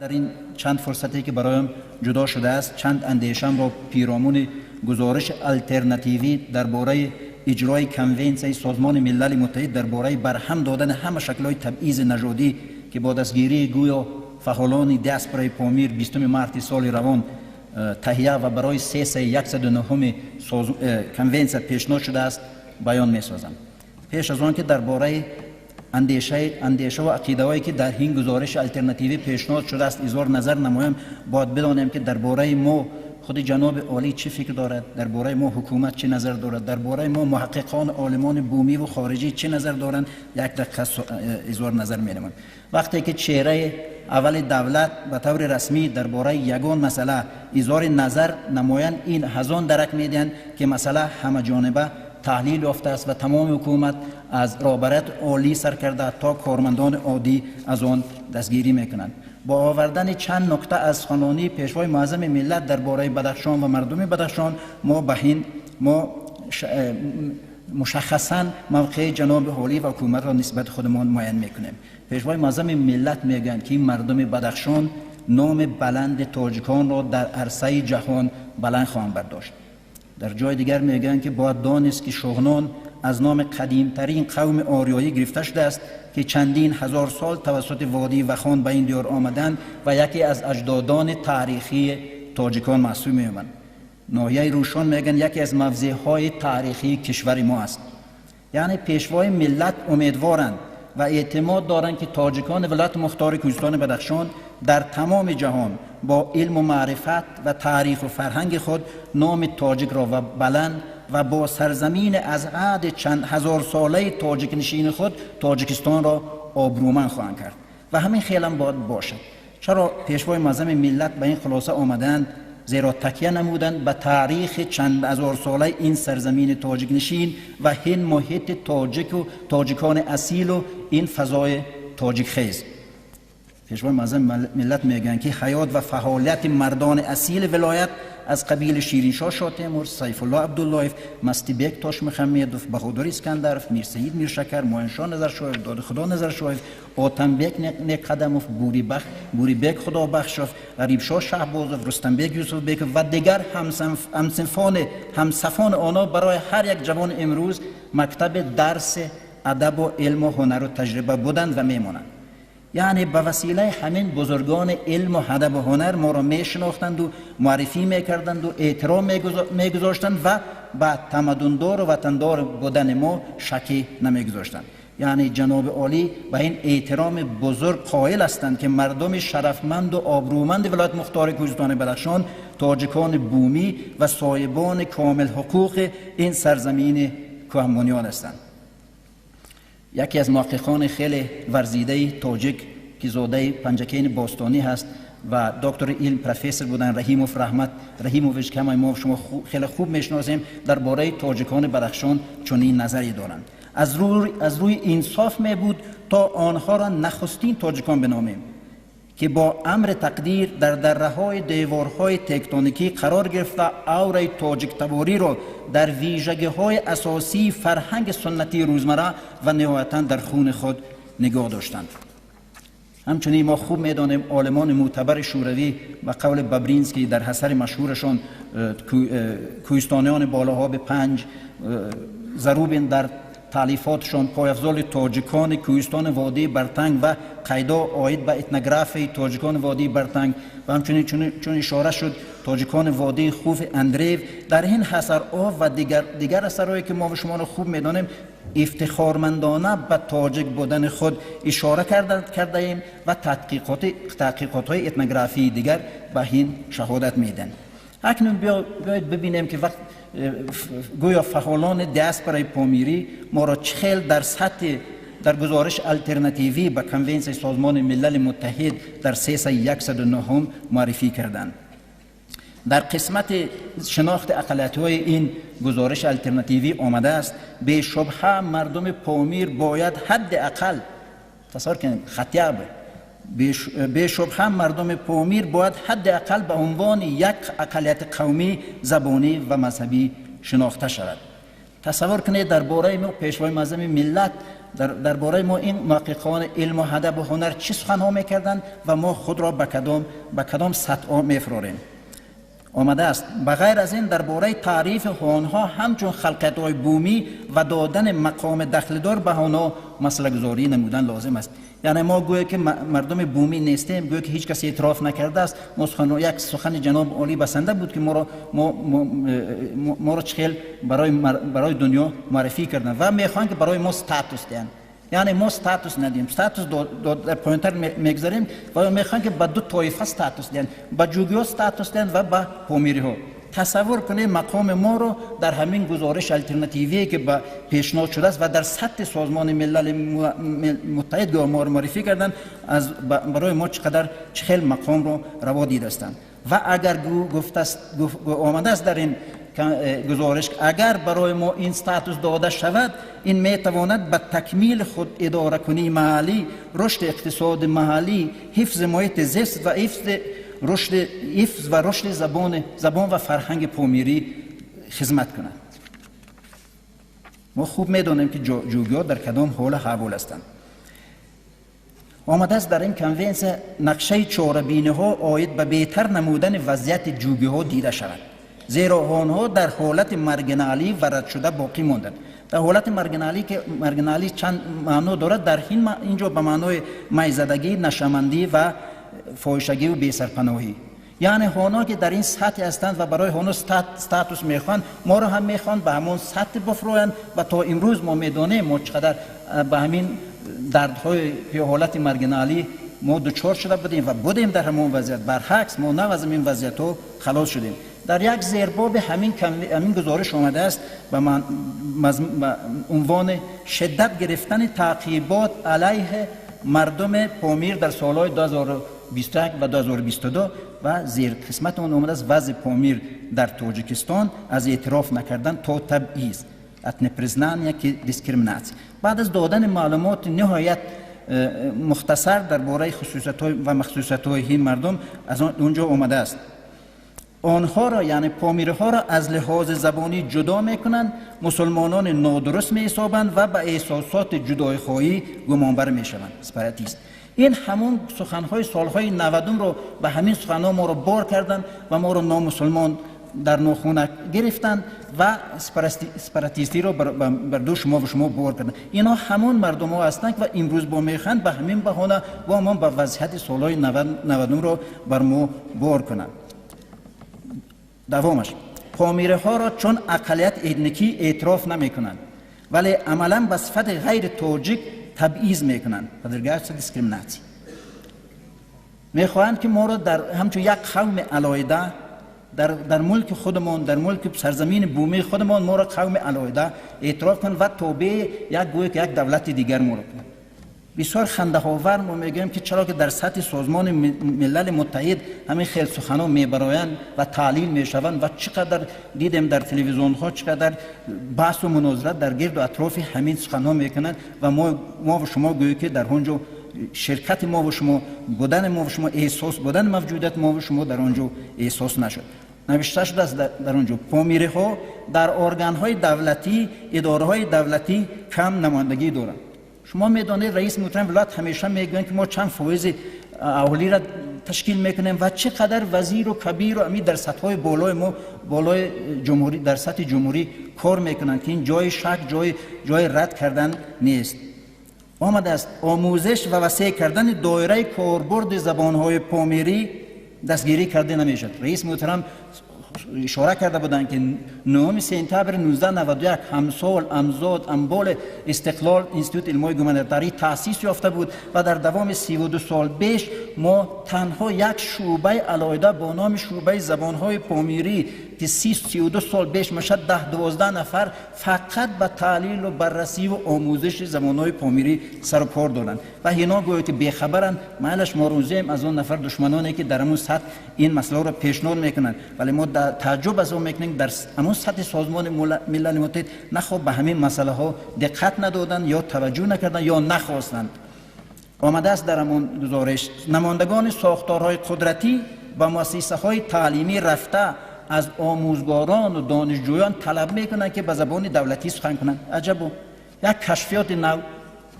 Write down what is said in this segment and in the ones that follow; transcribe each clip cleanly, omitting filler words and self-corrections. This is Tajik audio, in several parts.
Дар ин чанд фурсате ки бароям ҷудо шудааст, чанд андешаамро пиромуни гузориши алтернативӣ дар бораи иҷрои Конвенсияи Созмони Милали Муттаҳид дар бораи барҳам додани ҳама шаклҳои табъизи нажодӣ, ки бо дастгирии гӯё фаъолони диаспораи Помир 20 марти соли равон таҳия ва барои сессияи 109 конвенсия пешниҳод шудааст, баён месозам. Пеш аз он ки дар бораи андеша ва ақидаҳое ки дар ин гузориши алтернативӣ пешниҳод шудааст изҳор назар намоям, бояд бидонем ки дар бораи мо худи ҷаноби олӣ чӣ фикр дорад, дар бораи мо ҳукумат чӣ назар дорад, дар бораи мо муҳаққиқон, олимони бумӣ ва хориҷӣ чӣ назар доранд, як дақиқа изҳор назар менамоям. Вақте ки чеҳраи аввали давлат ба таври расмӣ дар бораи ягон масъала изҳори назар намоянд, ин ҳазон дарак медиҳанд ки масъала ҳамаҷониба таҳлил ёфтааст ва тамоми ҳукумат аз роҳбарияти олӣ сар карда то кормандони оддӣ аз он дастгирӣ мекунанд. Бо овардани чанд нукта аз суханонии пешвои муаззами миллат дар бораи Бадахшон ва мардуми Бадахшон мо ба ҳин мо мушаххасан мавқеи ҷаноби олӣ ва ҳукуматро нисбати худамон муайян мекунем. Пешвои муаззами миллат мегӯянд ки мардуми Бадахшон номи баланди тоҷиконро дар арсаи ҷаҳон баланд хоҳанд бардошт. Дар ҷои дигар мегӯянд ки бояд донист ки шуғнон аз номи қадимтарин қавми ориёӣ гирифта шудааст ки чандин ҳазор сол тавассути водии Вахон ба ин диёр омаданд ва яке аз аҷдодони таърихии тоҷикон маҳсуб меёбанд. Ноҳияи Рӯшон, мегӯянд, яке аз мавзеъҳои таърихии кишвари мо аст. Яъне пешвои миллат умедворанд ва эътимод доранд ки тоҷикони вилояти мухтори Кӯҳистони Бадахшон дар тамоми ҷаҳон бо илму маърифат ва таъриху фарҳанги худ номи тоҷикро ва баланд ва бо сарзамини аз аҳди чанд ҳазорсолаи тоҷикнишини худ Тоҷикистонро обрӯманд хоҳанд кард. Ва ҳамин хелам бояд бошад. Чаро пешвои муаззами миллат ба ин хулоса омаданд? Зеро такя намуданд ба таърихи чанд ҳазорсолаи ин сарзамини тоҷикнишин ва ин муҳити тоҷику тоҷикони асилу ин фазои тоҷикхез. Пешвои муаззами миллат мегӯянд ки ҳаёт ва фаъолияти мардони асили вилоят аз қабили Шириншоҳ Шотемур, Сайфулло Абдуллоев, Мастибек Тошмухаммедов, Баҳодур Искандаров, Мирсаид Миршакар, Муиншоҳ Назаршоев, Додихудо Назаршоев, Отамбек Некқадамов, Бурибек Худобахшов, Ғарибшоҳ Шаҳбозов, Рустамбек Юсуфбеков ва дигар ҳамсафони онҳо барои ҳар як ҷавони имрӯз мактаби дарси адабу илму ҳунару таҷриба буданд ва мемонанд. Яъне ба василаи ҳамин бузургони илму адабу ҳунар моро мешинохтанду муаррифӣ мекарданду эҳтиром мегузоштанд ва ба тамаддундору ватандор будани мо шакӣ намегузоштанд. Яъне ҷаноби олӣ ба ин эҳтироми бузург қоил ҳастанд ки мардуми шарафманду обрӯманди вилояти мухтори Кӯҳистони Бадахшон тоҷикони бумӣ ва соҳибони комилҳуқуқи ин сарзамини кӯҳанбунёд ҳастанд. Яке аз муҳаққиқони хеле варзидаи тоҷик ки зодаи Панҷакени бостонӣ ҳаст ва доктори илм, профессор буданд, Раҳимов Раҳмат Раҳимович, ки ҳамаи мо шумо хеле хуб мешиносем, дар бораи тоҷикони Бадахшон чунин назаре доранд: аз рӯи инсоф мебуд то онҳоро нахустин тоҷикон биномем ки бо амри тақдир дар дарраҳои деворҳои тектоникӣ қарор гирифта авраи тоҷиктавориро дар вижагиҳои асосии фарҳанги суннатии рӯзмарра ва ниҳоятан дар хуни худ нигоҳ доштанд. Ҳамчунин мо хуб медонем, олимони мӯътабари шӯравӣ ба қавли Бабринский дар ҳасари машҳурашон «Кӯҳистониёни болоҳоби Панҷ», Зарубин дар таълифотшон «Пойафзоли тоҷикони кӯҳистони водии Бартанг» ва қайдо оид ба этнографияи тоҷикони водии Бартанг ва ҳамчунин, чун ишора шуд, тоҷикони водии Хуфи Андреев, дар ин ҳасарҳо ва дигар асарҳое ки мо ва шуморо хуб медонем, ифтихормандона ба тоҷик будани худ ишора кардаем ва таҳқиқотҳои этнографии дигар ба ин шаҳодат медиҳанд. Акнун биёед бибинем ки вақт гӯё фаъолони диаспораи помирӣ моро чӣ хел дар сатҳи дар гузориш алтернативӣ ба Конвенсияи Созмони Милали Муттаҳид дар сессияи 109 муаррифӣ карданд. Дар қисмати шинохти ақалиятҳои ин гузориши алтернативӣ омадааст: бешубҳа мардуми Помир бояд ҳадди ақал, тасаввур кунед, хотя бы, бешубҳа мардуми Помир бояд ҳадди ақал ба унвони як ақалияти қавмӣ, забонӣ ва мазҳабӣ шинохта шавад. Тасаввур кунед, дар бораи мо пешвои муаззами миллат дар бораи мо ин муҳаққиқони илм ва адаб ва ҳунар чӣ суханҳо мекарданд ва мо худро ба кадом сатҳ мефурорем. Омадааст ба ғайр аз ин дар бораи таърифи онҳо ҳамчун халқиятҳои бумӣ ва додани мақоми дахлдор ба онҳо масъалагузорӣ намудан лозим аст. Яъне мо гӯё ки мардуми бумӣ нестем, гӯё ки ҳеҷ кас эътироф накардааст. Мо як сухани ҷаноб олӣ басанда буд ки моро чӣ хел барои дунё муаррифӣ карданд ва мехоҳанд ки барои мо статус диҳанд. Яъне мо статус надиҳем, статус дар поёнтар мегузарем ва мехоҳанд ки ба ду тоифа статус диҳанд, ба ҷугиҳо статус диҳанд ва ба помириҳо. Тасаввур кунед мақоми моро дар ҳамин гузориш алтернативие ки ба пешниҳод шудааст ва дар сатҳи Созмони Милали Муттаҳид моро муаррифӣ карданд, аз барои мо чӣ қадар чӣ хел мақомро раво дидастанд. Ва агар омадааст дар ин гузориш, агар барои мо ин статус дода шавад, ин метавонад ба такмили худ идоракунии маҳаллӣ, рушди иқтисоди маҳаллӣ, ҳифзи муҳити зист ва ҳифз ва рушди забон ва фарҳанги помирӣ хизмат кунад. Мо хуб медонем ки ҷугиҳо дар кадом ҳол аҳвол ҳастанд. Омадааст дар ин конвенсия нақшаи чорабиниҳо оид ба беҳтар намудани вазъияти ҷугиҳо дида шавад, зеро онҳо дар ҳолати маргиналӣ ва радшуда боқӣ монданд. Дар ҳолати маргиналӣ ки маргиналӣ чанд маъно дорад, дар инҷо ба маънои майзадагӣ, нашамандӣ ва фоҳишагӣ ва бесарпаноҳӣ. Яъне онҳо ки дар ин сатҳ ҳастанд ва барои онҳо статус мехоҳанд, моро ҳам мехоҳанд ба ҳамон сатҳ бифурӯянд ва то имрӯз мо медонем мо чӣ қадар ба ҳамин дардҳои ҳолати маргиналӣ мо дучор шуда будем ва будем дар ҳамон вазъият. Баръакс мо нав аз ҳамин вазъиятҳо халос шудем. Дар як зербоби ҳамин гузориш омадааст ба унвони шиддат гирифтани таъқибот алайҳи мардуми Помир дар солҳои 2021 ва 2022 ва зер қисмати он омадааст вазъи Помир дар Тоҷикистон аз эътироф накардан то табъиз, от непризнания к дискриминация. Баъд аз додани маълумоти ниҳоят мухтасар дар бораи хусусиятҳо ва махсусиятҳои ин мардум аз онҷо омадааст. Онҳоро, яъне помириҳоро аз лиҳози забонӣ ҷудо мекунанд, мусулмонони нодуруст меҳисобанд ва ба эҳсосоти ҷудоихоҳӣ гумонбар мешаванд. Сепаратист. Ин ҳамон суханҳои солҳои 90-ро ба ҳамин суханҳо моро бор карданд ва моро номусулмон дар нохунак гирифтанд ва сепаратистиро бар дӯш мо ва шумо бор карданд. Инҳо ҳамон мардумҳо ҳастанд ва имрӯз бо мехоҳанд ба ҳамин баҳона бо мо ба вазъияти солҳои 90-ро бар мо бор кунанд. Давомаш помириҳоро чун ақаллияти этникӣ эътироф намекунанд, вале амалан ба сифати ғайри тоҷик табъиз мекунанд. Подвергаются дискриминация. Мехоҳанд ки моро дар ҳамчун як қавми алоҳида дар мулки худамон, дар мулки сарзамини бумии худамон моро қавми алоҳида эътироф кунанд ва тобеи як гӯё ки як давлати дигар моро кунанд. Бисёр хандаҳовар мо мегӯем ки чаро ки дар сатҳи Созмони Милали Муттаҳид ҳамин хел суханҳо мебароянд ва таълил мешаванд ва чӣ қадар дидем дар телевизионҳо чӣ қадар баҳсу мунозира дар гирду атрофи ҳамин суханҳо мекунанд ва мо ва шумо гӯё ки дар он ҷо ширкати мо ва шумо будани мо ва шумо эҳсос будани мавҷудияти мо ва шумо дар он ҷо эҳсос нашуд. Навишта шудааст дар он ҷо помириҳо дар органҳои давлатӣ, идораҳои давлатӣ кам намояндагӣ доранд. Шумо медонед раиси муҳтарами вилоят ҳамеша мегӯянд ки мо чанд фоизи аҳолиро ташкил мекунем ва чӣ қадар вазиру кабиру амир дар сатҳҳои болои мо, болои ҷумҳурӣ, дар сатҳи ҷумҳурӣ кор мекунанд ки ин ҷои шак, ҷои рад кардан нест. Омадааст омӯзиш ва васеъ кардани доираи корбурди забонҳои помирӣ дастгирӣ карда намешавад. Раиси муҳтарам ишора карда буданд ки 9 сентябри 1991 ҳамсол амзод амболи истиқлол институти илмҳои гуманитарӣ таъсис ёфта буд ва дар давоми 32 сол беш мо танҳо як шӯъбаи алоҳида бо номи шӯъбаи забонҳои помирӣ ки 32 сол беш мешавад 10-12 нафар фақат ба таҳлилу баррасиву омӯзиши забонҳои помирӣ сару кор доранд ва ино гӯё ки бехабаранд. Майлаш мо рӯзем аз он нафар душманоне ки дар ҳамон сатҳ ин масъаларо пешниҳод мекунанд, вале мо таъҷуб аз он мекунем дар ҳамон сатҳи Созмони Милали Муттаҳид нахоҳ ба ҳамин масъалаҳо диққат надоданд ё таваҷҷӯҳ накарданд ё нахостанд. Омадааст дар ҳамон гузориш намояндагони сохторҳои қудратӣ ба муассисаҳои таълимӣ рафта аз омӯзгорон ва донишҷӯён талаб мекунанд ки ба забони давлатӣ сухан кунанд. Аҷабу як кашфиёти нав.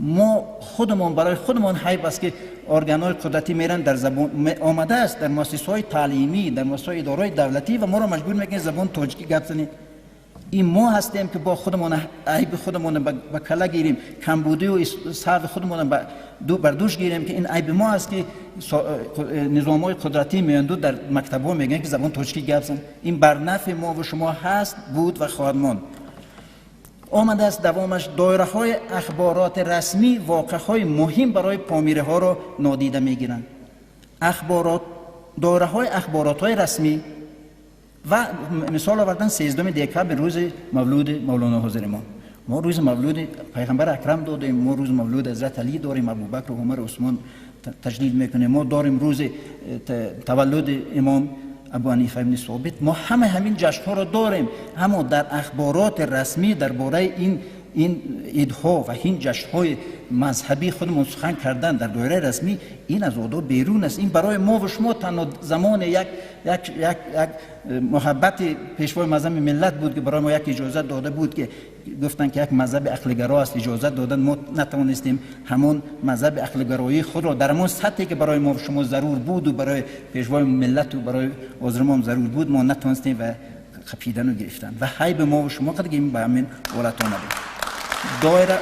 Мо худамон барои худамон ҳайф аст, ки органҳои қудратӣ меранд дар забон омада аст дар муассисаҳои таълимӣ, дар муассисаҳои идораҳои давлатӣ ва моро маҷбур мекунанд забони тоҷикӣ гап занем. Ин мо ҳастем, ки бо худамон айби худамон ба кала гирем, камбудию саҳви худамон бар дӯш гирем, ки ин айби мо аст, ки низомҳои қудратӣ меоянд дар мактабҳо мегӯянд, ки забони тоҷикӣ гап зан. Ин бар нафъи мо ва шумо ҳаст, буд ва хоҳад монд. Омадааст давомаш: доираҳои ахбороти расмӣ воқеаҳои муҳим барои помириҳоро нодида мегиранд. Ахборот, доираҳои ахборотҳои расмӣ ва мисол овардан 13 декабр, рӯзи мавлуди Мавлоно ҳозири мо. Мо рӯзи мавлуди Пайғамбар Акрам додем, мо рӯзи мавлуди Ҳазрат Алӣ дорем, Абубакр, Умар, Усмон таҷлил мекунем, мо дорем рӯзи таваллуди имом Абу Ҳанифа ибни Собит. Мо ҳама ҳамин ҷашнҳоро дорем, аммо дар ахбороти расмӣ дар бораи ин идҳо ва ин ҷашнҳои мазҳабии худамон сухан кардан дар доираи расмӣ ин аз одоб берун аст. Ин барои мо ва шумо танҳо замоне як муҳаббати пешвои муаззами миллат буд, ки барои мо як иҷозат дода буд, ки гуфтанд, ки як мазҳаби ақлгаро аст, иҷозат додан. Мо натавонистем ҳамон мазҳаби ақлгароии худро дар ҳамон сатҳе, ки барои мо шумо зарур буду барои пешвои миллату барои ҳозири зарур буд, мо натавонистем ва қапидану гирифтан ва ҳайби мо ва шумо қадр ба ҳамин ҳолат омадем. Доира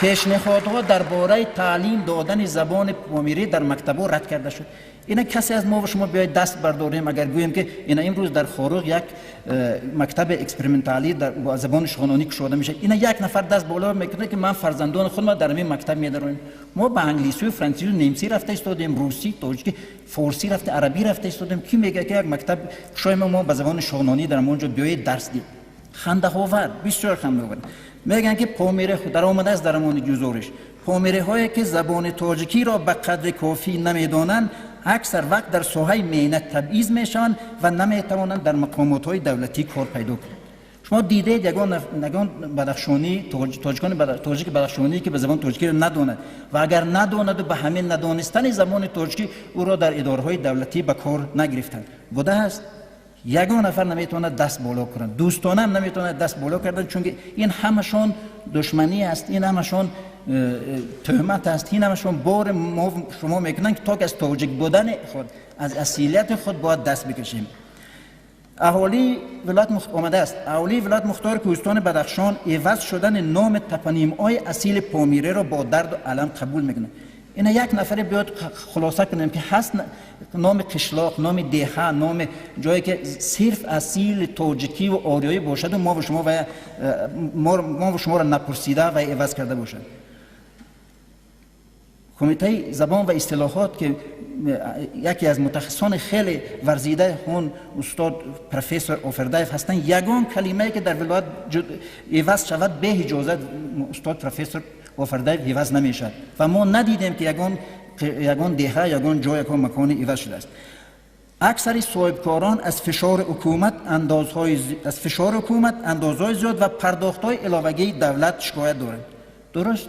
пешниҳодҳо дар бораи таълим додани забони помирӣ дар мактабҳо рад карда шуд. Ина касе аз мо ва шумо биёед даст бардорем, агар гӯем, ки ина имрӯз дар Хоруғ як мактаби эксперименталӣ дар забони шуғнонӣ кушода мешавад, ина як нафар даст боло мекунад, ки ман фарзандони худро дар ҳамин мактаб медароем. Мо ба англисию франсию немсӣ рафта истодем, русӣ, тоҷикӣ, форсӣ рафта, арабӣ рафта истодем. Ки мегӯяд, ки як мактаб кушоем, мо ба забони шуғнонӣ дар ҳамон ҷо биёед дарс диҳем? Хандаовар, бисёр хандаовар. Мегӯянд, ки помире даромадааст дар ҳамони гузориш: помириҳое, ки забони тоҷикиро ба қадри кофӣ намедонанд, аксар вақт дар соҳаи меҳнат табъиз мешаванд ва наметавонанд дар мақомотҳои давлатӣ кор пайдо кунанд. Шумо дидаед ягон бадахшонӣ, тоҷикони тоҷики бадахшонӣ, ки ба забони тоҷикиро надонад ва агар надонаду ба ҳамин надонистани забони тоҷикӣ ӯро дар идораҳои давлатӣ ба кор нагирифтанд? Будааст? Ягон нафар наметавонад даст боло кунад, дӯстонам наметавонад даст боло кардан, чунки ин ҳамашон душманӣ аст, ин ҳамашон тӯҳмат аст, ин ҳамашон бори мо шумо мекунанд, ки то ки аз тоҷик будани худ, аз асилияти худ бояд даст бикашем. Аҳолии вилоят омадааст: аҳолии вилоят мухтори кӯҳистони Бадахшон иваз шудани номи топонимҳои асили помириро бо дарду алам қабул мекунанд. Ина як нафаре биёд хулоса кунем, ки ҳаст номи қишлоқ, номи деҳа, номи ҷое, ки сирф асили тоҷикӣ ва ориёӣ бошаду мо шумо ва мо шуморо напурсида ва иваз карда бошад. Кумитаи забон ва истилоҳот, ки яке аз мутахассисони хеле варзидаи он устод профессор Офардаев ҳастанд, ягон калимае, ки дар вилоят иваз шавад, бе иҷозат устод профессор Офардаев иваз намешавад ва мо надидем, ки ягон деҳа, ягон ҷой, ягон макони иваз шудааст. Аксари соҳибкорон аз фишори ҳукумат, андозҳои зиёд ва пардохтҳои иловагии давлат шикоят доранд. Дуруст,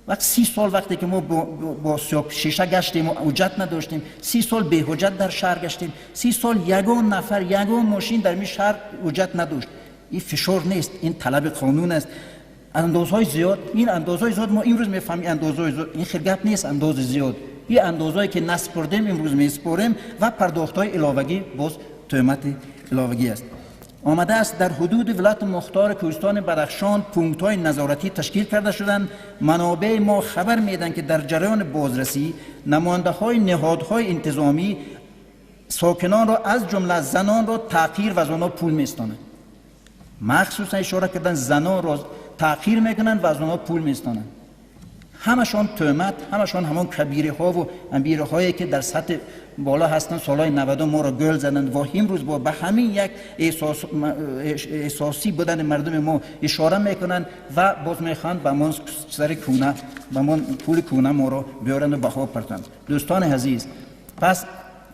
вақт 30 сол, вақте ки мо бо шиша гаштем ва ҳуҷҷат надоштем, 30 сол беҳуҷҷат дар шаҳр гаштем, 30 сол ягон нафар, ягон мошин дар ин шаҳр ҳуҷҷат надошт. Ин фишор нест, ин талаби қонун аст. Андозҳои зиёд, ин андозҳои зиёд, мо имрӯз мефаҳмем, андозҳои зиёд ин хел гап нест. Андози зиёд, ин андозҳое, ки насупурдем, имрӯз месупорем ва пардохтҳои иловагӣ боз тӯҳмати иловагӣ аст. Омадааст: дар ҳудуди вилояти мухтори кӯҳистони Бадахшон пунктҳои назоратӣ ташкил карда шуданд. Манобеи мо хабар медиҳанд, ки дар ҷараёни бозрасӣ намояндаҳои ниҳодҳои интизомӣ сокинонро, аз ҷумла занонро, таъқир ва аз онҳо пул местонанд. Махсусан ишора кардан, занонро таъқир мекунанд ва аз онҳо пул местонанд. Ҳамашон тӯҳмат, ҳамашон ҳамон кабириҳову амбириҳое, ки дар сатҳи боло ҳастанд, солҳои 90 моро гӯл заданд ва имрӯз бо ба ҳамин як эҳсосӣ будани мардуми мо ишора мекунанд ва боз мехоҳанд ба мо сари кӯна, ба мо пули кӯна моро биёранд ва баҳо партанд. Дӯстони азиз, пас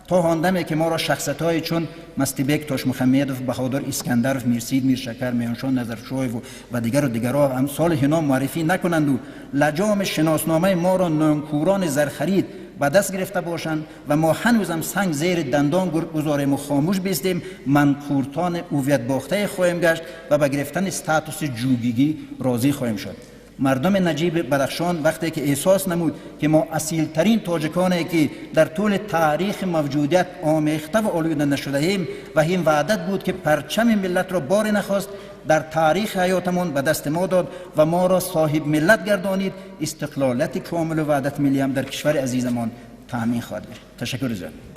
то ҳондаме, ки моро шахсиятҳое чун Мастибек Тошмухаммедов, Баҳодур Искандаров, Мирсид Миршакар, Меҳоншон Назаршоеву ва дигару дигарҳо амсоли ҳино муаррифӣ накунанду лаҷоми шиносномаи моро нонкӯрони зархарид ба даст гирифта бошанд ва мо ҳанӯзам санг зери дандон гузорему хомӯш бистем, манқуртони ҳувиятбохтае хоҳем гашт ва ба гирифтани статуси ҷугигӣ розӣ хоҳем шуд. Мардуми наҷиби Бадахшон вақте ки эҳсос намуд, ки мо асилтарин тоҷиконе, ки дар тӯли таърихи мавҷудият омехта ва олуда нашудаем, ва ин ваҳдат буд, ки парчами миллатро боре нахост дар таърихи ҳаётамон ба дасти мо дод ва моро соҳиб миллат гардонид, истиқлолияти комилу ваҳдати миллиам дар кишвари азизамон таъмин хоҳад гашт. Ташаккури зиёд.